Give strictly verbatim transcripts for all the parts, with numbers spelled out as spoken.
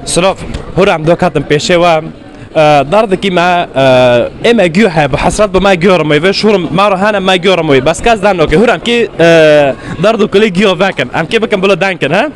Silav, hûra em do katin pêşê we. E, derdikî me, e, ê me giyo heye, bi hesret bi me giyo rimoyê. Vê şûr ma ro hene me giyo rimoyê. Bes kes deng noke. Hûra em kî, e, derd û kulê giyo vekin. Em kê bikin bilo deng kin, he?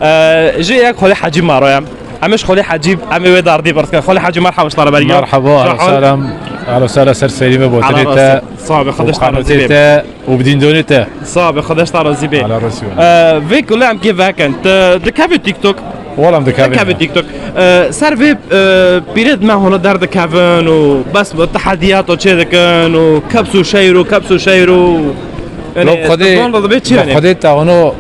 E, ji yek Xwelê Hecî ma ro ye. Em ê ji Xwelê Hecî, em ê wê derdî birskin. Xwelê Hecî, merhaba ji te re bergiyo. Merhaba, ahlen û sehlen. Ahlen û sehlen ser serî me, botinê te. Sağ ol, Xwedê ji te razî be. Û bi dîndonê te. Sağ be, Xwedê ji te razî be. Ala razî be. Ee, vê kulê em kê vekin. Tu dikevî TikTok? Wala em dikevin. Dikevî TikTok. Ee, ser vê, e, pîrêd me hona derdikevin û bes bi tehediyat û çê dikin û keps û şeyr û keps û şeyr û, yani, Lo bi Xwedê, tu zon dibê çi bi yani? Xwedê te hona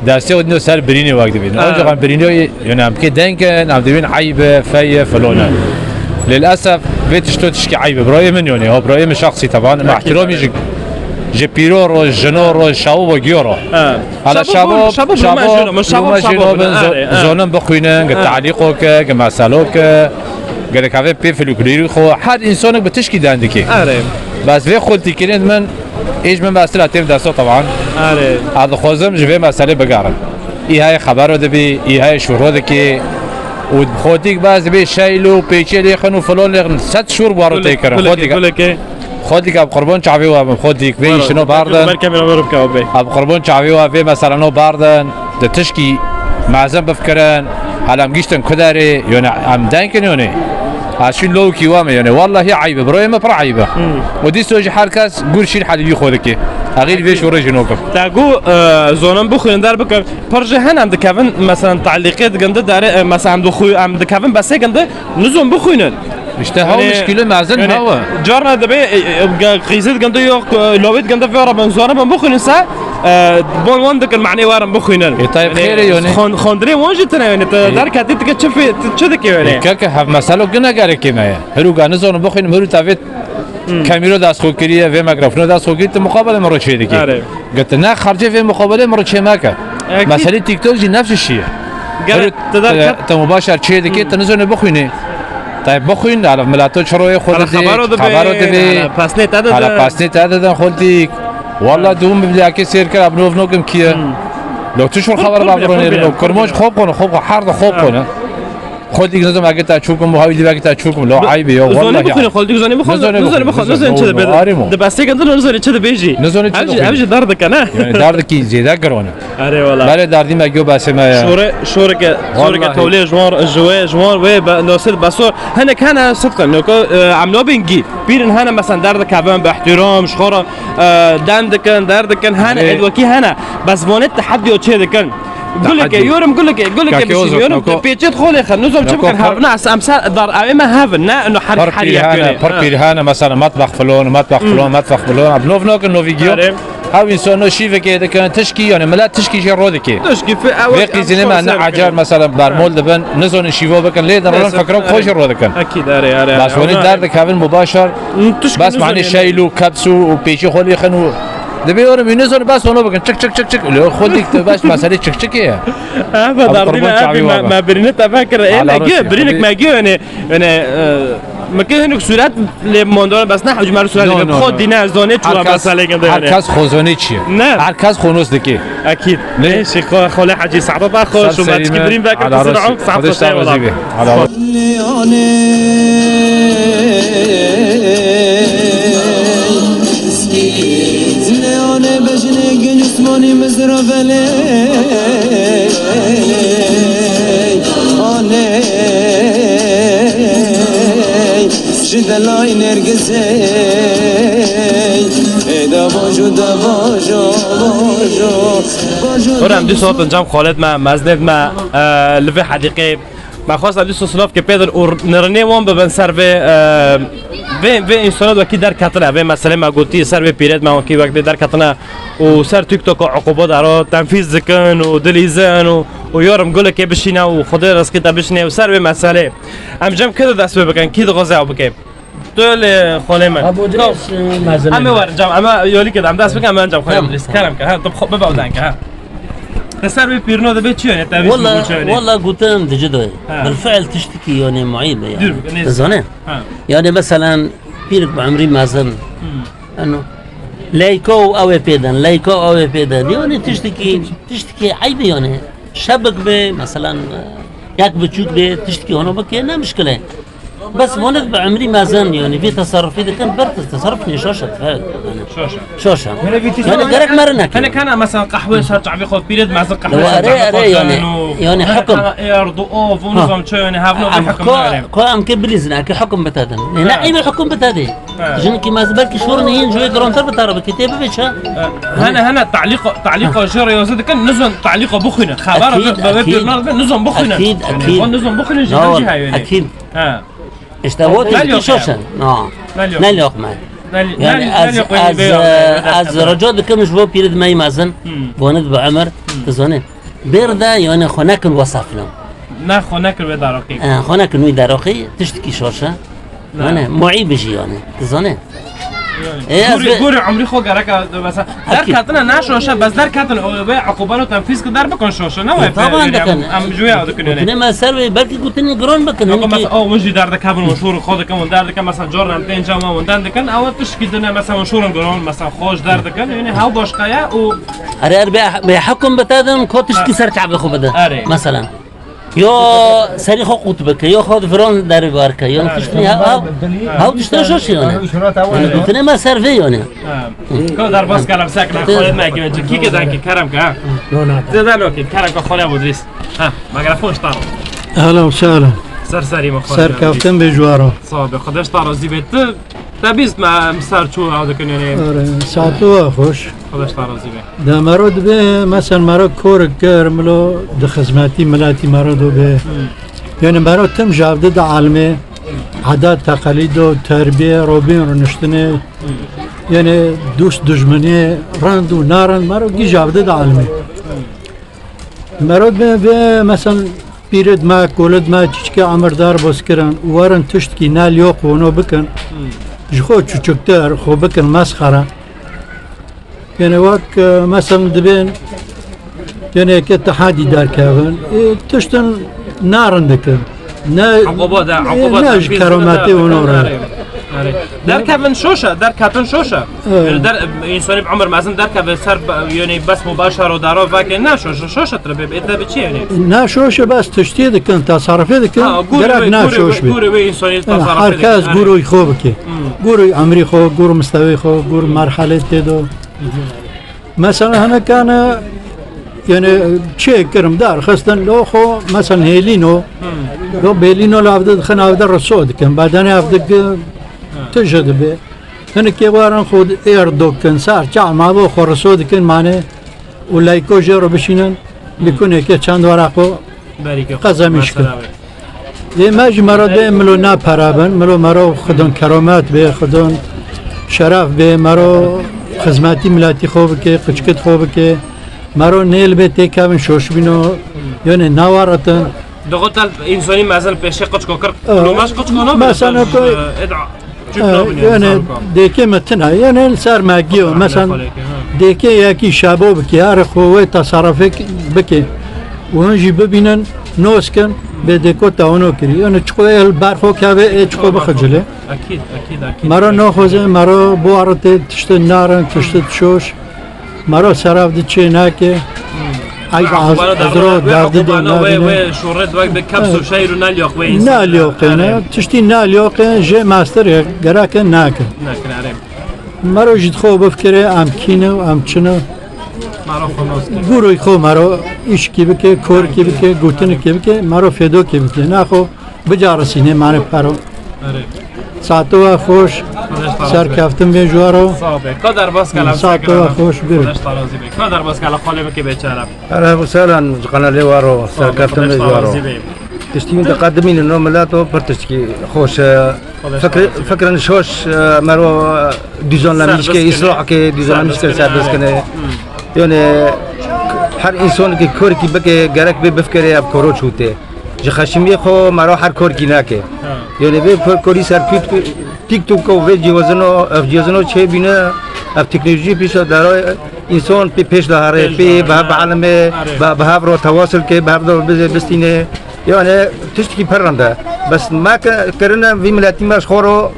Dersê xwe dîno ser birînê wek dibîn. Ha. Ancak em birînê, yani, em kê deng in, em dibîn eyb e, fey e, filon e. Lilesef vê tişto tişkî eyb e. Birayê min, yani, ha, birayê min şexsî teban. Me Ekîd. Ehtiramî ji, ji pîro ro, jino ro, şabo bo giyo ro. Ha. Hala şabo, şabo, şabo, şabo, şabo, şabo, şabo, şabo, şabo, bin, zo-, are, ha. Zonin bixwînin, ki Ha. talîqo ke, ki meselo ke, gerek avê pê folklorî xwe, her însanek bi tişkî deng dikê. Are. Bes vê xultîkirin min, Ê ji min bes tira têm desta teban. Are. Ez dixwazim ji vê meselê bigerim. Î heye xebero dibî, î heye şûro dikê. Û xwedîk bes dibê şeyl û pêçê lêxin û filon lêxin. Sed şûr bi wan re tê kirin. Xwedîk, xwedîk, xwedîk. Xwedîk, em qurban çavê we bin. Xwedîk vê Wala, îşino ber din. Ber kamera, ber bike, abi. Em qurban çavê we vê meseleno ber din. Di tişkî mezin bifikirin, hela em giştin ku derê, yone em deng kin yone. Ez şîn lowkî we me yone. Wallahî eyb e, birayê me pir eyb e. Hmm. Û dîso jî her kes gur şîr helî wî xwe dike. Exîr vê şûrê jî nokim. Te got, e, zonin bixwînin der bikin. Pir jî hene em dikevin, mesela, telîqê dikin di derê, e, mesela, em dixwî-, em dikevin besê kin di, nizon bixwînin. İşte ha Yani, muşkîlê mezin yani, ha we. Carna dibê, e, e, ge-, qîzê dikin di yok, e, lawê dikin di vê re bin, zora bin bixwînin se, e, bon wan dikin, manê warin bixwînin. E, tayeb Yani, xêr e, yani. xon-, xondinê wan jî tine, yani, te E. derketî dike çi fê-, ti çi dike yani? E, keke hev meselo gine gerekê me ye. Hiru ga nizonin bixwînim, hiru tavê Hmm. kamîro dest xwe kiriye, vê mikrofonu dest xwe kiriye, ti muqabele min re çê dike. Are. Gete ne xercê vê muqabelê min re çê meke. Ekîd. Meselê TikTok jî nefs şî ye. Gerek Hûrê te der te, ket. te mubaşer çê dikê, Hmm. te nizonê bixwînê. Te bixwîn, ala mileto çi royê xwe Ala didê, xebero dibê, xebero dibê. ala pesnê te didin. Ala pesnê te didin xultîk. Walla dûm bibliyakê sêr kir, abnov nokim kiye. Hmm. Lo tu şur xeber Kurd bavronê bile, lo. Kurd Kurmanc bile. xop konu, xop konu, her de xop Ha. konu. Xultîk nizom eke te çûkim, bu hawî dî eke te çûkim. Lo aybi yo, Zonê wallahi. bixwîne, xultîk zonê bixwine, Nizonê nizonê bixwîne, bixwine, nizonê nizonê çi bixwîne, dibê. arî mo. Di besê kin tu nizonê çi dibêjî. Nizonê çi Ev jî, dibêjî. ev jî derdikene. Yani derdikî zêde girone. Erê wala. Belê derdî me giyo besê me ya. Şore, şoreke, şoreke Vallahi. tewlê ji wan, ji wê, ji wan wê be, nasir beso. Hinek hene sidqin, yok, e, em nabên gî. Pîrin hene mesela derdikevin, bi ihtiram, ji xwe re, e, dem dikin, derdikin, hene, Ê. êd wekî hene. Bes vanê teheddiyo çê dikin. Guleke, Teheddi. yorum guleke, guleke Kake bişîn, Ozok, yorum noko. pêçê xolê xin, nizom çi Noko bikin, pir- hevna, em ser, dar, em me hevin, ne, no her, Pir her pîr yek hene, yönê. pir Ha. pîr hene, mesela metbex filon, metbex Hmm. filon, metbex filon. Em nov nokin, novî giyo. Erê. Ew însono şîvekê dikin, tişkî, yani milet tişkî jê ro dikê. Tişkî fi-, ew Vê em qîzînê şor me ne ser acar, bikin. mesela bermol dibin, nizonin şîvo bikin, lê din rin Dest fikra xwe jî ro dikin. Ekîd, erê, erê, erê. Bas wenî Ona derdikevin mubaşer, Hı, tişkî bas nizonin manî yani. şeyl û keps û, û pêçî xwe lêxin û dibê orim, wî nizonin bas onu bikin, çik, çik, çik, çik. Lê xwe dik tu bas meselê çik, çik ye. Ha, Abi derdî qurban ne, çavî abi me, wa me birîne tevekir. Ê, Ala me giyo, Rosya, birînik tabii. me giyo, yani, yani, e, Me kê hinek sûret lê mondon, bes ne hewce me sûret No, lê no, xwe no. dîne, zonê çi Her wa kes, meselê ginde her yani. kes xwe zonê çi ye. Ne. Her kes xwe nos dike. Ekîd. Ne? Ê, şî xwe, xwe lê Hecî, saeta te xweş û me çikî birîn vekir, Ala tu Rosya. sira, saet Xwedê xwe te sağ razî be. be. Ala Rosya. Leane bejnê gel Osmanî mizra velê. Aney, ji delay nergizey, ê da bajo, da bajo, bajo, bajo. Hora em dî sotin cem xalet me, mezdêd me, e, li vê hedîqê. Me xwest em dî silav ke pê dir û nirinê wan bibin ser vê, e, vê, vê însanê wekî derketine, vê meselê me gotî, ser vê pîrêd me wekî wek bê derketine. û ser TikTok û uquba daro tenfîz dikin û dilîzin û, û yorum gulekê bişîne û Xwedê rizqî te bişîne û ser vê meselê. Em cem kê de dest pê bikin, kî dixwaze ew bike? Tu lê xolê me. Abu Ko- Dirês, e, mezin Em ê e. werin cem, em ê yolî kê de em dest bikin, em ê cem xolê Tamam, me. lîst. Kerem ke, ha, tu xo-, bibe ew deng ke, ha. Te ser wê pîrino de bê çi yone, te vîst Walla, bû çi yone? walla gotin dici de. Ha. Bilfiil tiştikî yani muîb e yani. Dur, neyse. Zane? Ha. Yani meselen pîrik bi emrî mezin. Hmm. Eno. Leyko û ew ê pê den, leyko û ew ê pê den. Yani tiştekî, tiştekî eyb e yani. Şebik be, meselen, e, Yek biçûk bê, tiştkî hûn bike, ne mişkil e. Bes hûn bi emrî mezin, yanî vê teserrufî dikin, ber teserruf nê şaş e, evet, yanî. Şaş e. Şaş e. Yanî gerek meri neke. Hene kana mesela qehwe ser çavê xwe, pîrê mezin qehwe ser çavê xwe. Yanî, yanî hene hukum. Kana erd û av, û nizam çi, yanî hevno vê hukum nare. Ko em ke bilîzin, eke hukum bite din. Ne, ne îmî hukum bite dê. He. Jinikî mezin belkî şûr neyên ji wê girantir bi te re bike, tê bibê çi? He. Hene, hene, talîqa, talîqa jê re yazî dikin, nizon talîqa bixwîne. Xebera vê, vê pîrnan be, nizon bixwîne. Akîd, akîd. Yanî, nizon bixwîne jî ne cî heye. Akîd. He. İşte o tiştî şaş e. Na. Nalyoq. Nalyoq me. Yanî ez, ez, ez rica dikim ji bo pîrê me mezin, hmm, bonit bi emir, hmm, tu zanî. Bêr de, yanî xwe nekin wesefno. Ne, xwe nekin wê daraqî. E, xwe nekin wî daraqî, tiştikî şaş e. Ne. Yanî, muî bijî yanî, tu zanî. Yanî, e, ez gorî, gorî umrî xwe gerek e, mesela, derketine ne şaş e, bes derketin, o, wê uqubano tenfîz ki der bikin şaş e, ne wê. E, taban dikin. Em, em ji wê ew dikin, yanî. Gotine me ser wê, belkî gotinê giran bikin, yanî. Mesela, o, win jî derdikevin, win şûr xwe dikin, win derdikin, mesela, caran tên cama win den dikin, ew tişkî din e, mesela, win şûrin giran, mesela, xwe ji derdikin, yanî, hew başqa ye û. Erê, erê, bê, bê hekum bite din, ko tişkî ser çavê xwe bide. Erê. Mesela. Yo serî xwe qût bike, yo xwe di filan derê bar ke, yo tiştî hev, hev, hev tiştê şaş e yanî. Yanî gotine me ser vê yanî. Ha. Ka derbas kerem sekna xole me ki, kî ke dankî kerem ke, ha. Zêde lokî kerem ke xole bo dirîs. Ha, mikrofon ji te re. Ehlen û sehlen. Ser serî me xole. Serkeftin bê ji we re. Sağ ol be. Xwedê ji te razî be. Tu te bîst me em ser çû ew dikin yanî. Erê, saeto we xweş. Xwedê ji te razî be. De mero dibe, mesela mero korik kir, milo di xizmetî miletî mero dibe. Hmm. Yanî mero tim ji hev di dielmê, edat, teqelîd û terbiyê, robîn rûniştinê, hmm, yanî dûst dijminê, rind û narind, mero gî ji hev di dielmê. Hmm. Mero dibe, be, mesela pîrid me, kolid me, çiçikê emirdar boz kirin, werin tiştkî ne lyoq wino bikin, hmm, ji xwe çûçiktir, xwe bikin mesxere. Yanî wek, e, mesela dibên, yanî yeke tehadî derkevin, e, tiştin narin dikin. Ne, uquba de, e, uquba ne ji kerometê hûn re. Erê, erê. Derkevin şoş e, derketin şoş e. Evet. Yanî der, însanî bi umir mezin derkeve ser be, yanî bes mubaşer û daro veke ne şoş, şoş e tirbe, ê te bi çi yanî? Ne şoş e, bes tiştê dikin, tasarrufê dikin, ha, gerek ne şoş be. Gurê wê însanî tasarrufê dikin. Her kes gurê xwe bike. Hmm. Gurê emrî xwe, gurê mistewê xwe, gurê merhelê tê de. Mesela hene kane, yanî çê kirim dar xistin lo xo, mesela hêlîno, hmm, lo bêlîno la evde dixin evde riso dikin, badene evde ki, hmm, tije dibe. Hene kê waran xo êr dokin, sar çav mavo xo riso dikin mane, û leyko jê ro bişînin, hmm, bikunê ke çend wara xo. Berî ke qezemîş kir. Mesela be. Ê me jî mero dê milo ne pere bin, milo mero xidon keromet bê, xidon şeref bê, mero xizmetî miletî xwe bike, qiçkit xwe bike, mero nêl bê têkevin şoşbîno, yone nawaretin. Doxo tel însanî mezin pêşê qiçko kir, e, kulomaş qiçko no, mesela bê, ko, e, eda. Yanî dêkê me tune, yanî li ser me giyo. Mesela dêkê yekî şebo bike, her xwe wê tasarrufê bike. Û hûn jî bibînin, nos kin, bê dêko te hûno kirî. Yanî çiqo ê li ber xwe keve, ê çiqo bixicile. Akîd, akîd, akîd. Mero naxoze, mero biwaritê, tiştê narin, tiştê şoş. Mero serav di çê nake. Hmm. Ay, ha, ez, ez ro derdi de nabîne. Wê, wê şoret wek de keps û şehir û nalyoq wê insan. Nalyoqê ne, tiştî nalyoqê jê master gereke nake. Nake, erê. Mero jî xwe bifikire, em kîne, em çine. Mero xwe nos kir. Gurê xwe mero îşkî bike, korkî bike, gotinikê bike, mero fêdokê bike. Naxo bicarisîne mane pero. Erê. Saeto we xweş, serkeftin bê ji we re. Sağ be. Ka derbas kela. Saeto we xweş, bir. Xweş tarazî be. Ka derbas kela xalê bike beçare. Erê, bu selan ji kanalê we re, serkeftin bê ji we re. Tiştî min diqedimînin no mileto pir tiştî xweş e. Fikr-, fikrin şoş, e, mero, e, duzonlemişke, îslahke, duzonlemişke serbest kine. Yanî her însanekî korkî bike gerek bê bifikire ev koro çûte. Ji xeşimiyê xwe mero her korkî nake. Ha. Yanî vê kor-, korî ser TikTok û vê cihazino, ev cihazino çê bîne, ev teknolojî pîşa dara însan pê pêş de here, pê bi hev bielime, bi, bi hev re tewasil ke, bi hev de bize bistîne. Yanî tiştekî pir rind e. Bes me ke-, kirine vî miletî me ji xwe re,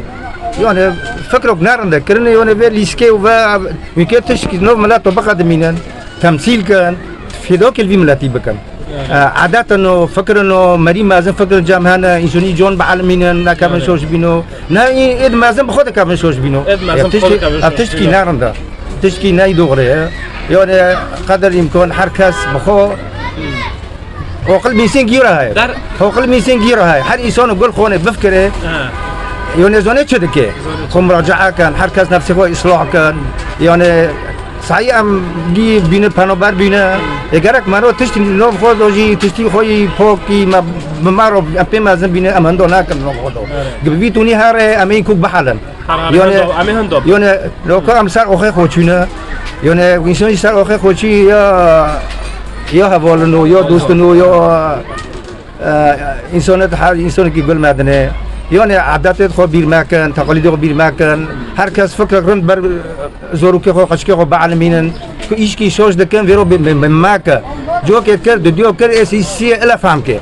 yanî fikrok ne rind e. Kirine yanî vê lîskê û ve, wî ke tiştekî nov mileto biqedimînin, temsîl kin, fêdokê li vî miletî bikin. E, edet in û fikir in û merî mezin fikir cem hene, însonî con bielmînin, nekevin şoş bîno. Ne, ê, êd mezin bi xwe dikevin şoş bîno. Êd mezin bi xwe dikevin şoş bîno. Ev tişt-, ev tiştkî ne rind e. Tiştkî ne doğru ye. Yani, qeder îmkan her kes bi xwe. Oqil mîsên gîra heye. Der- Oqil mîsên gîra heye. Her însano gul xone bifkire. Ha. Yani, zone çi dike? Xwe muracae kin, her kes nefsê xwe îslah kin. Yani, Sahî em gî bîne, penober bîne. Ê gerek mero tiştî nov xwe do jî, tiştî xwe yî pokî me, bi me ro em pê mezin bîne, em hendo nakin nov xwe do. Evet. Gibi vî tunî here em ê kuk bihelin. Har, har, Yone, hendo, em ê hendo. Yone, loka em ser oxê xwe çûne. Yone, însan jî ser oxê xwe çû ya, ya hevalino, ya dostino, ya Ee, însanê di her însanekî gul medine. Yani, edetê xwe bîr mekin, teqalîdê xwe bîr mekin. Her kes fikrek rind ber, e, zorokê xwe, qeçkê xwe bielmînin. Ku îşkî şoş dikin, vêro bi, bi, bi meke. Cokê kir, dudiyo kir, ê sî, sî ele fehm ke.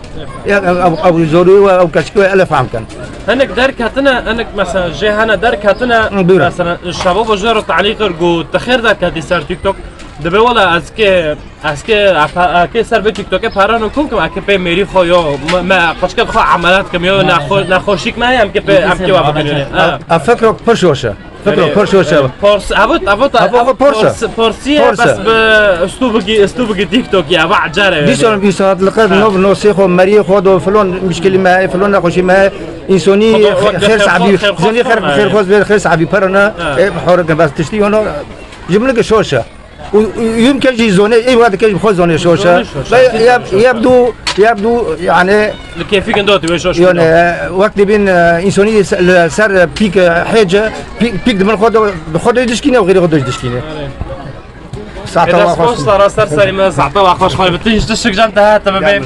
Ya, ew, ew, ew zorî we, ew qeçkê we ele fehm kin. Hinek derketine, hinek mesela jê hene derketine, Hı, buyurun. Mesela şeva bo jê re talîq kir, got, "Te xêr derketî ser TikTok." Dibe wela ez ke Ez ke, ez ke ser vê TikTokê pere nû kum kim, ez ke pê mêrî xwe yo, me, me qeçke xwe emeliyat kim yo, nexwe-, nexweşik me ye, em ke pê, em ke wa bikinîne. Ha. Ev, ev fikrok pir şoş e. Fikrok pir şoş e. Pors, avut, avut, Ev avut, pors, porsiye, Porse. Porsiye, Porse. Bes bi stûbigî, stûbigî TikTok ya, va care. Dîsan, dîsan, liqet Ha. nov, nosê xwe, meriyê xwe do, filon mişkilî me heye, filon nexweşî me heye, însonî Xwe do, xêr, xêr xêr, sabi, xêr, xêr, zînî xêr, xêr, xêr, xêr, xêr sabi pir ne, Ha. e, hore ke bes tiştî yono, jimlike şoş e. Û, û, yum ke jî zonê, ê wextê ke jî bi xwe zonê şoş e. Zonê şoş e. Ve yeb, yeb du, yeb du, yani, Li kêfî kin dotî wê şoş yani, bîno. Wek dibîn, e, însonî se-, li ser pîk, e, hêc e, pîk, pîk dibin xwe de, bi xwe de dişkîne û xêrê xwe de dişkîne. Erê. Saeta Êde wa xweş. Spor sara ser serî me, saeta wa xweş xwe. Bi tij tişik can te hate bibe.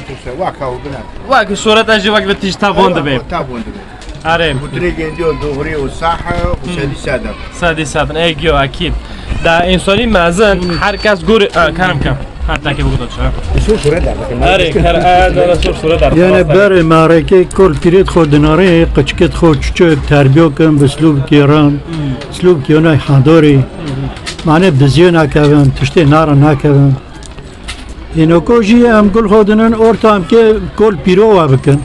Wek şûreta jî wek bi tij te von dibe. Te von dibe. Erê. Û dirê gendiyo doğru û sah û Hmm. sedî sedem. Sedî sedem. Ê giyo, ekîd. Da însanî mezin, Hmm. her kes gor-, e, kerem kem. Her tekê bigudo çi. Şûr şûre derdikin. Erê, ker-, e, dora şûr şûre derdikin. Yani berê mareke kol pîrêt xwe dinarê, qeçikêt xwe çiçek terbiyo kin, bi slûbkê ran, Hmm. slûbkê onay hadorê. Hmm. Mane biziyê nakevin, tiştê nara nakevin. Hînoko jî em gul xwe dinin orta em ke kol pîro we bikin.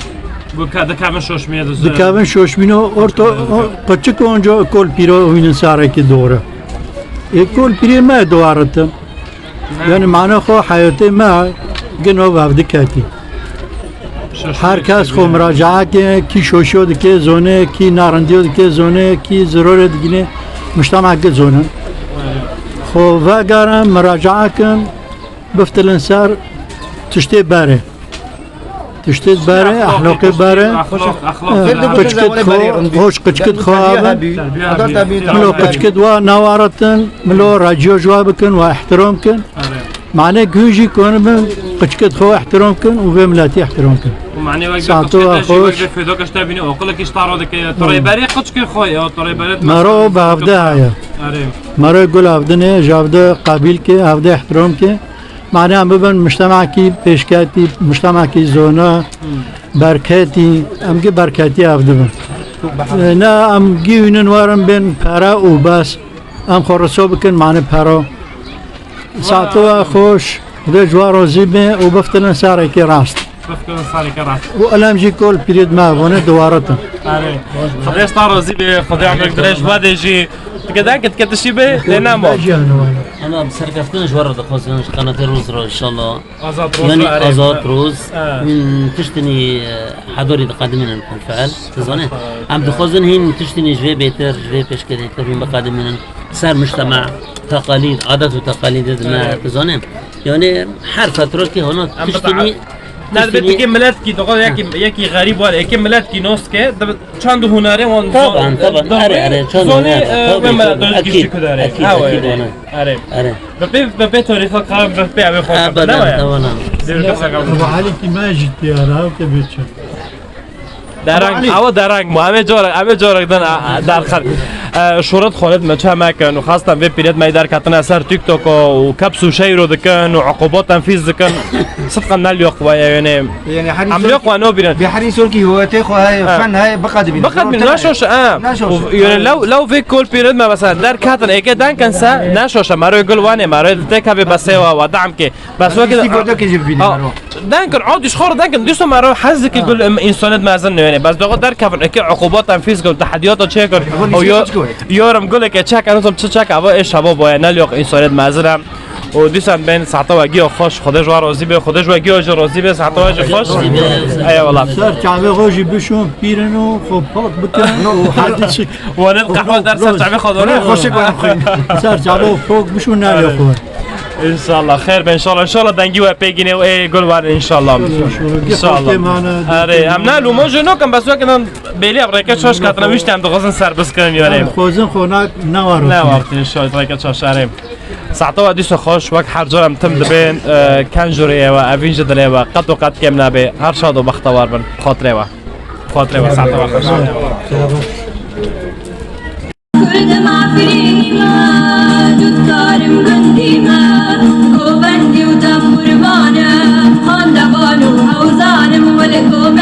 Bu ka-, dikevin şoşmiyê diz-, Dikevin şoşmîno orta, o, qeçik onca kol pîro wînin sarekî doğru. Ê kol pîrê me duwaritin. Ne? Yani mane xwe heyatê me gino vev diketî. Şoşmiyê Her kes xwe dikevin. Muracae ke, kî şoşo dike zone, kî narindiyo dike zone, kî zirore digine, muştama ke zonin. Xwe vegerin, muracae kin. Biftilin ser tiştê berê. Tiştê berê, Exlaqî, exlaqê tiştê berê. Exlaq, exlaq. Eh, Fêr dibin qıçkıt zemanê xo, berê rindî. Hoş qıçkıt xo Terbiye abin. Hebi. Terbiye Adar hebi. Terbiye Milo hebi. Qıçkıt wa nawaratın, milo raciyo jwa bikin wa ihtiram kin. Are. Mane gün jî konu bin qıçkıt xo ihtiram kin u ve milletî ihtiram kin. Mane wek Sato qıçkıt wa jî wek hoş. Fêdo kaşta bini okul ki ştaro dike. Torê berê qıçkı xo ya, torê berê. Maro bavde haya. Are. Maro gul avdine, javde qabil ki, avde ihtiram ki. Mane em bibin mujtemekî pêşketî, mujtemekî zona, Hmm. berketî, em gî berketî ev dibin. E, ne em gî hûnin werin bên pere û bes. Em xwe riso bikin mane pero. Saeto we xweş, Xwedê ji we razî be û biftilin sarekî rast. Biftilin sarekî rast. Û elem jî kol pîrêd me vone diwaritin. Erê. Xwedê sta razî be, Xwedê emrek dirêj bade jî. Dike dengê dike tişî be, lê nema. Em, em serkeftin ji we re dixwazin, ji qenatê Roz re, inşallah. Azad Roz Yani, re, erê. Azad Roz, Ha. hûn tiştinî, e, hedorî diqedimînin, bilfiil, tu zanî? Em dixwazin hîn tiştinî ji vê bêtir, ji vê pêşketîtir hûn biqedimînin. Ser mujtema, teqalîd, adet û teqalîdê di me, Evet. tu zanî? Yani, her fetrokî hona Em tiştinî, bida-, ne dibe tiştinî tike miletkî, dixwaz yekî, yekî xerîb were, yekî miletkî noske, dibe çand û hunerê wan Taban, zon-, taban. zon-, Erê, erê, çand û zonê, hunerê. e, Tabii, me mela tabii. dozgî Ekîd, şi kudarê. ekîd, Ha, ekîd were. wana. Erê. Erê. Bi pê, bi pê tarîxa qara bi pê evê xwe Abadan, kir, ne? Abadan. Dêrka sakal. Ebu Alî kî me jî diyara, ew te bê çi? Dereng, Abu Alî. Ewa dereng, mu, em ê corek, em ê corek din, a, a, derxer. E, şoret xolêt me çe me kin û xastan vê pîret me derketine ser TikTok û keps û şeyro dikin û uqubot tenfîz dikin. Sidqan ne liyo xwe ye, yani. Yani her Em insan liyo ki, xwe no bîrin. Bi her insan ki hüviyetê xwe heye, Ha. fen heye, biqedimîne. Biqedimîne, ne şoş e, ha. Ne şoş e. Û, yani, lew, lew vê kol pîret me mesela derketin, êke denkin se, ne şoş e. Mero gul wane, mero têk hevê besê wa, wa dam ki. Bes wekî Îstîfade ki jî bîne Ha. mero. Denkin, adî ji xwe re denkin, dîsa me re hez dike gul, em, însaniyet mezin nûyenê. Bes doğa derkevin, eke uqubatan fîz gul, tehediyata çêkir. Û yo-, yorim guleke çek, em çi çek, ava ê şeva boye, ne liyok însaniyet mezin em. Û dîsan bên saeta we giyo xweş, Xwedê ji we razî be, Xwedê ji we giyo jî razî be, saeta we jî xweş. Eyvallah. Ser çavê xwe jî bişûn, pîrin û xwe pok bikin û herdî çik. Wanê qehwe der ser çavê xwe dore. Xweşik we xwîn. Ser çavê xwe pok bişûn, ne liyok we. Înşallah, xêr be, înşallah, înşallah dengî we pê gîne û ê gul werin, înşallah. Înşallah. Erê, em ne lûmo jê nokin, bes wek inan bêlî em rêke çaş katine wî em dixwazin serbist kirin, yanê. Em xwezin xwe ne, ne war Ne otin. War otin, înşallah, rêke çaş, erê. Saeta we dîsa xweş, wek her car em tim dibên, e, ken jûrê ye we, evîn ji dilê we, qet û qet kêm nabê, her şad û bextewar bin, xatirê we. Xatirê we, saeta we xweş. Kurdim Efrînî me, cotkarim gundî me, govendî û tembûrvan e, xandevan û hewzan im, wele ku